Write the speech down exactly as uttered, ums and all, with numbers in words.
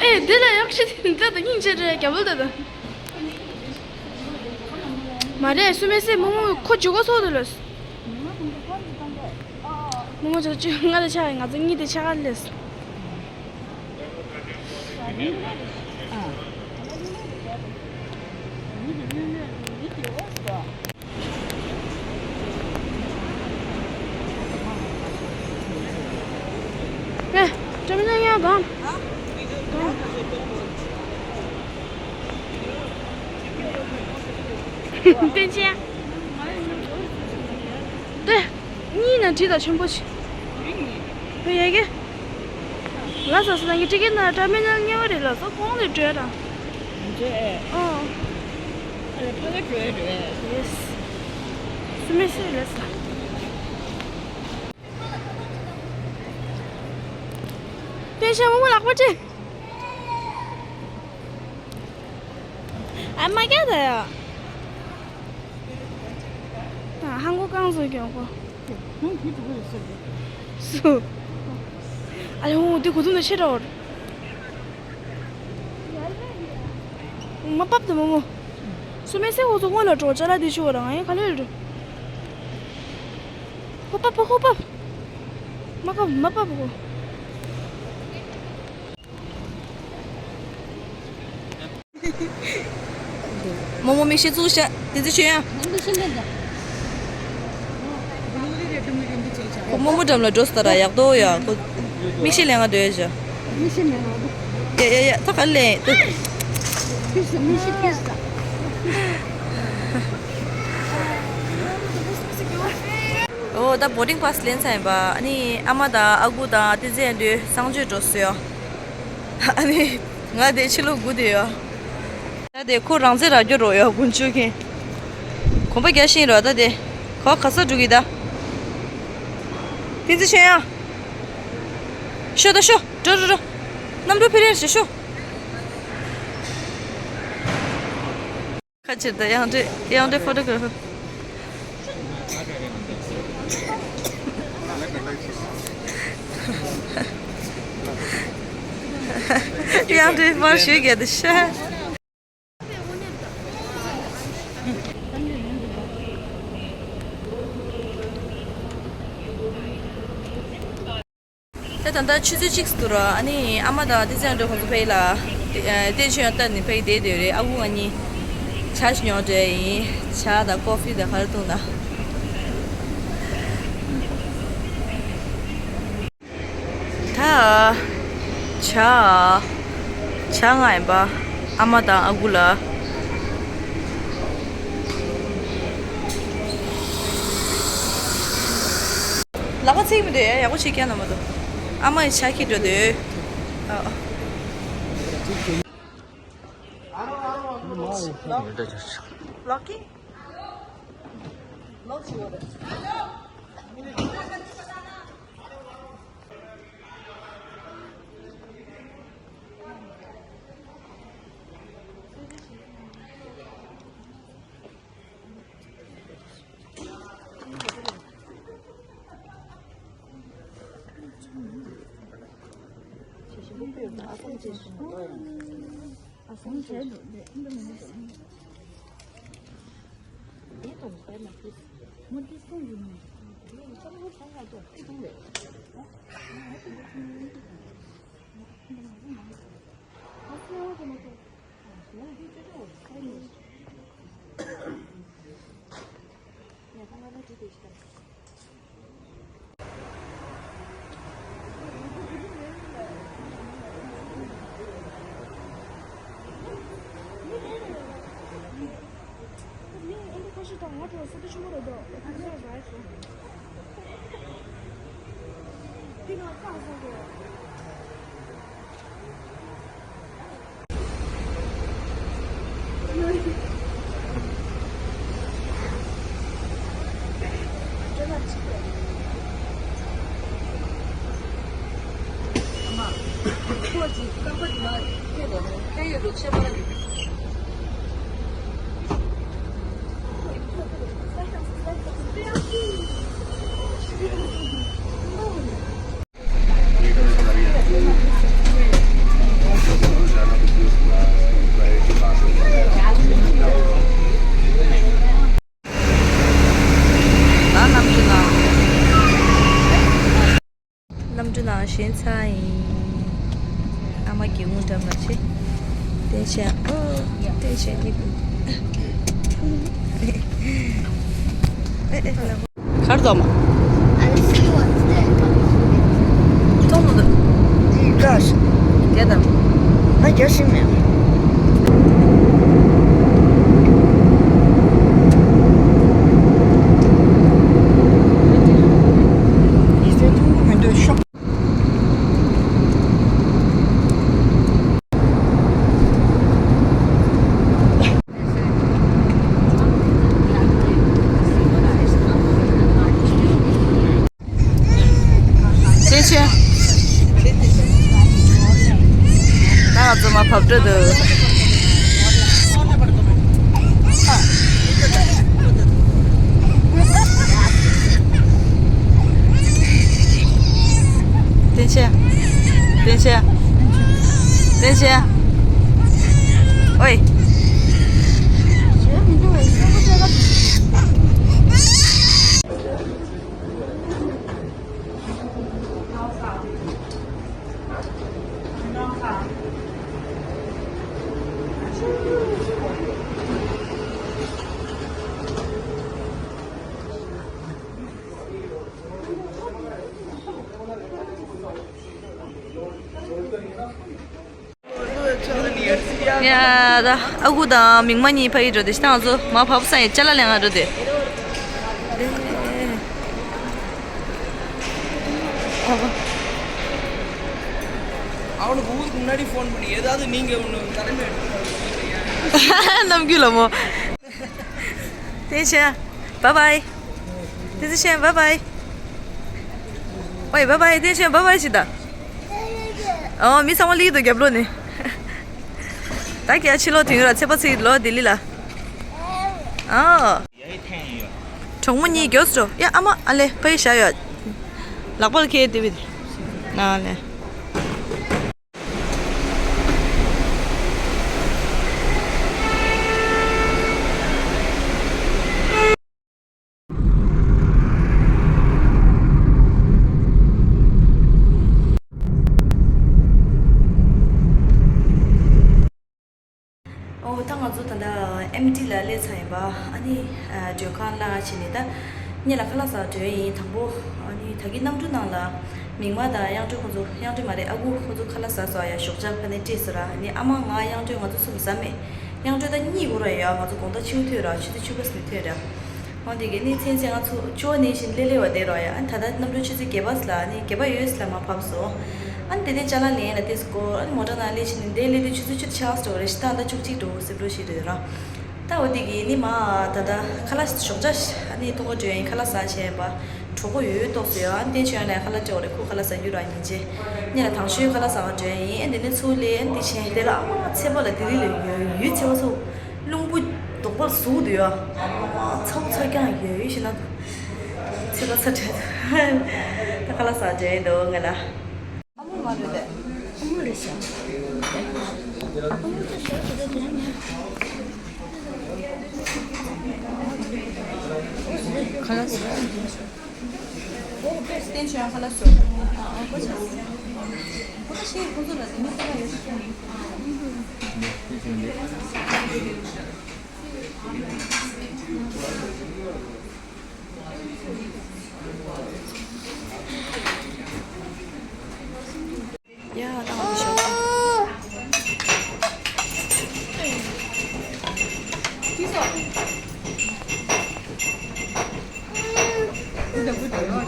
ཨེ་འདི་ལ་ཡག་ཤི་འདི་ད་སྙིང་རྗེ་རེད། རྒྱ་བོ་ད་ད། མ་རེད། སུ་མེད་སེ་མོ་མོ་ཁོ་ཇུ་གོ་སོ་དེ་ལོས། མོ་མོ་ཆ་ཆུ་ང་དེ་ཆ་ང་ཚོ་གཉིས་དེ་ཆ་ག་ལེས། ཨེ། ཀྲམ་ཉང་ཡང་དང་། དང་། བསྟན་ཆེན། ཏེ། གཉིས་ན་བྲིས་དང་ཆེན་པོ་ཆེ། ཧེ་ཡ་གེ། ལ་ས་ས་ནང་གི་ཊི་ཀེ་ན་ཊར་མི་ནལ་ཉེ་བ་རེད་ལ་ས་ཁོང་ལས་བྲོས་ར། འདྲེ། ཨོ། ཨ་རེ་ཕ་ག་བྲོས་རེད། ཡེས། སུ་མི་སེ་ལས་ས། པེ་ཤ་མོ་མོ་ལག་པ་ཅི། ཨ་མ་ཀྱ་ད་ཡ། ཧང་གོ་ཀང་སུ་ཀྱོང་གོ། སུ། ཨ་ལེ་ཧུ་དེ་གོ་ཐུང་ནས་ཆེ་ར་འོར། མ་པབ་དེ་མོ་མོ། སུ་མེ་སེ་ཧོ་ཚོ་སྔོན་ལ་འགྲོ་ཅ་ལག་དེ་ཆུ་བ་རང་ཨེ་ག་ལེ་རེད། ཧོ་པབ་ཧོ་པབ། མ་པབ་མ་པབ་ཧོ། རྨོ་མོ་མིག་ཤེལ་བཙུགས་ཤག་དེ་ཚོ་ཆོས་ཡང་། ཁོ་རྨོ་མོ་འགྲམ་ལ་འགྲོ་སྟ་ར་ཡག་ཏོ་ཡ་ཁོ། མིག་ཤེལ་ལེན་ག་འདོད་ཤག་ཡ་ཡ་ཡ་ཐོ་ག་ལེན། ཨོ་ད་བོར་ཌིང་པཱ་སི་ལེན་ཚར་ཡིན་པ། ཨ་ནི་ཨ་མ་དང་ཨ་ཁུ་དང་ཏི་ཙེ་ཡན་དུ་གསང་སྤྱོད་འགྲོ་སོང་ཡ། ཨ་ནི་ང་དེ་ཕྱི་ལོགས་སྒུག་བསྡད་ཡོད། ད་དེ་ཁོ་རང་ཚེ་ར་རྒྱུ་རོ་ཡོད་དགུན་ཆུ་ཁེན། གོམ་པ་རྒྱག་བཞིན་རོ་ད་དེ། ཁོ་ག་ས་འགྲོ་གི་ད། བསྟན་འཛིན་ཆོས་དབྱངས། ཤོ་ད་ཤོ། འགྲོ་འགྲོ་འགྲོ། གནམ་གྲུ་ཕེ་རེར་ཞེ་ཤོ། ཁ་ཕྱིར་ད་དབྱངས་སྒྲོན་དབྱངས་སྒྲོན་ཕོ་ཊོ་གྷ་ར་ཕར། དབྱངས་སྒྲོན་ཕར་ཞུས་རྒྱ་དུ་ཤ། ད་ད་ལྟ་ཆུ་ཚོད་གཅིག་འདུག་ར། ཨ་ནི་ཨ་མ་དང་ཏི་ཙེ་ཡང་འགྲོ་ཁོང་ཚོ་ཕེ་ལ། ཏེ་ཆོས་ཡང་ལྟ་ནི་ཕེ་བསྡད་བསྡད་རེད། ཨ་ཁུ་ང་གཉིས་ཇ་ཞིག་ཉོ་འདྲ་ཡིན། ཇ་དང་ཀོ་ཕི་དང་ག་རེ་བཏུང་ན། ད་ཇ་ཇ་ང་ཡིན་པ། ཨ་མ་དང་ཨ་ཁུ་ལ། ལག་པ་ཚིག་མི་འདུག་ཡ། ཡག་པོ་བྱེད་ཀྱང་ན་མ་འདུག་ཨ་མ་ཡི་ཆ་ཁྱི་འགྲོ་འདུག་ཨ། ལོག་གི་ལོག་བྱེད་འོ་རེད། ཞེན་ཚ་ཡིན། ཨ་མ་གི་འུ་འདྲ་མ་ཆེ། བསྟན་ཆེན། ཨོ། བསྟན་ཆེན་གཉིས་པོ། ཨེ་ཨེ། གར་འཛོམས། I see what's there. མཐོང་མི་འདུག Gosh. རྒྱ་དང་། ང་རྒྱ་ཤི་མེད། ཡིན་ཟེར་མཐོང་གི་མི་འདུག་ཤོག་བསྟན་ཆེན། ད་ང་ཚོ་མར་བབས་འགྲོ་འདུག་བསྟན་ཆེན། བསྟན་ཆེན། བསྟན་ཆེན། ཨོའི། ཡ་ད་ཨ་ཁུ་དང་མིག་མ་གཉིས་ཕ་གི་འགྲོ་དེ་ཤི་ད་ང་ཚོ་མ་ཕབ་ས་ཡི་ཅ་ལག་ལེན་ག་འགྲོ་དེ། அவனுக்கு ஊருக்கு முன்னாடி ஃபோன் பண்ணி ஏதாவது நீங்க ஒன்று தலைமை. ནམ་རྒྱུན་ལ་མོ། བསྟན་ཆེན། བཱའི་བཱའི། བསྟན་ཆེན་བཱའི་བཱའི། ཨོའི་བཱའི་བཱའི། བསྟན་ཆེན་བཱའི་བཱའི་ཞིག་ད། ཨོ་མི་ཚང་མ་ལི་དུ་རྒྱབ་ལོ་ནི། ད་ཀྱ་ཕྱི་ལོག་དུས་ཡུན་ར་ཚེ་པ་ཚེ་ལོ་ལྡི་ལི་ལ། ཨོ། གྲོགས་མོ་གཉིས་མགྱོགས་སུ་འགྲོ། ཡ་ཨ་མ་ཨ་ལེ་ཕ་ཡི་བཞག་ཡོད། ལག་པར་ཁེལ་དེ་བི། ན་ལེ། ཨོ་ད་ང་ཚོ་ད་ལྟ་ཨེམ་ཊི་ལ་སླེབས་ཚར་ཡིན་པ། ཨ་ནི་མགྲོན་ཁང་ལ་ཕྱིན་ནས་ད་ཉེ་ལ་ཁ་ལག་ཟ་འགྲོ་ཡིན་དང་པོ། ཨ་ནི་ད་གིན་གནམ་གྲུ་ནང་ལ་མིག་དམར་དང་གཡང་སྒྲོན་ཁོང་ཚོ། གཡང་སྒྲོན་མ་རེད། ཨ་ཁུ་ཁོང་ཚོ་ཁ་ལག་ཟ་སོང་ཡ། ཞོགས་ཇ་ཕ་ནས་སྤྲད་སོང་ར། ཨ་ནི་ཨ་མ་ང་གཡང་སྒྲོན་ང་ཚོ་གསུམ་ཟ་མེད། གཡང་སྒྲོན་ད་གཉིད་ཁུག་ར་ཡ། ང་ཚོ་དགོང་དག་ཕྱི་ཐོན་ར། ཆུ་ཚོད་བཅུ་པ་ཙམ་ཐོན་ར། འོ་དེ་གི་ནི་ཚེ་ཚེ་ང་ཚོ་ཅོ་ནས་བཞིན་ལེ་ལེ་བ་བསྡད་རོགས་ཡ། ཨ་ད་ལྟ་གནམ་གྲུ་ཆུ་ཚོད་བརྒྱད་པ་ལ་ནི་བརྒྱད་པ་ཡོལ་ལ་མར་བབས་སོང་། ཨ་ནི་དེ་ནས་ཅ་ལག་ལེན་ལ་དེ་སྐོར། ཨ་ནི་མོ་ཊ་ནང་སླེབས་ཕྱིན་ནི་འདས་སླེབས་དུས་ཆུ་ཚོད་བཅུ་ཆགས་སོང་རེད། ཤི་ད་ད་བཅུ་གཅིག་འགྲོ་སྲིད་འགྲོ་ཞིག་རེད་ར། ད་འོ་དེ་གི་ནི་མ་ད་ད་ཁ་ལག་ཞོགས་ཇ་ཨ་ནི་ཐོག་ཁ་འགྲོ་ཡིན། ཁ་ལག་ཟ་བྱས་པ། གྲོགས་པོ་ཡོད་ཏོག་ཙམ་ཡོད། ཨ་ནི་དེ་བྱོན་ནས་ཁ་ལག་སྤྲད་པ་རེད། ཁོ་ཁ་ལག་ཟ་རྒྱུ་ར་ཡིན་ཅེ། ཉེ་ལ་དང་ཤོས་ཁ་ལག་ཟ་བ་འགྲོ་ཡིན། ཨ་ནི་དེ་ནས་ཚུར་སླེབས། ཨ་ནི་དེ་བྱས་དེ་ལ་ཨ་མ་ཚེ་པ་ལ་དེ་རིང་ལ་ཡོད་ཡོད་ཚེ་བ་ཚོ། རླུང་བུ་རྡོག་པ་ཟུག་འདུག་ཡ། ཚ་བོ་ཚ་རྐྱང་ཡོད་ཡོད་ཤི་ན། ཚེ་པ་ཚ་དྲན། ད་ཁ་ལག་ཟ་དྲན་འདུག་ང་ལ། ཨ་མོ་མ་རེད་དེ། ཨ་མོ་རེད་ཤག་ཁ་ལག་ཟ། བསྟན་ཆོས་ཁ་ལག་ཟ། ཨ་ཨ་ཁོ་ཆ། ཁོ་ད་ཤེས་ཁོ་ཚོ་ལ་དེ་མི་ཁ་ལག་ཡོད་ཤག་ཡ་ད་ང་ཚོ་ཞོགས་ཇ།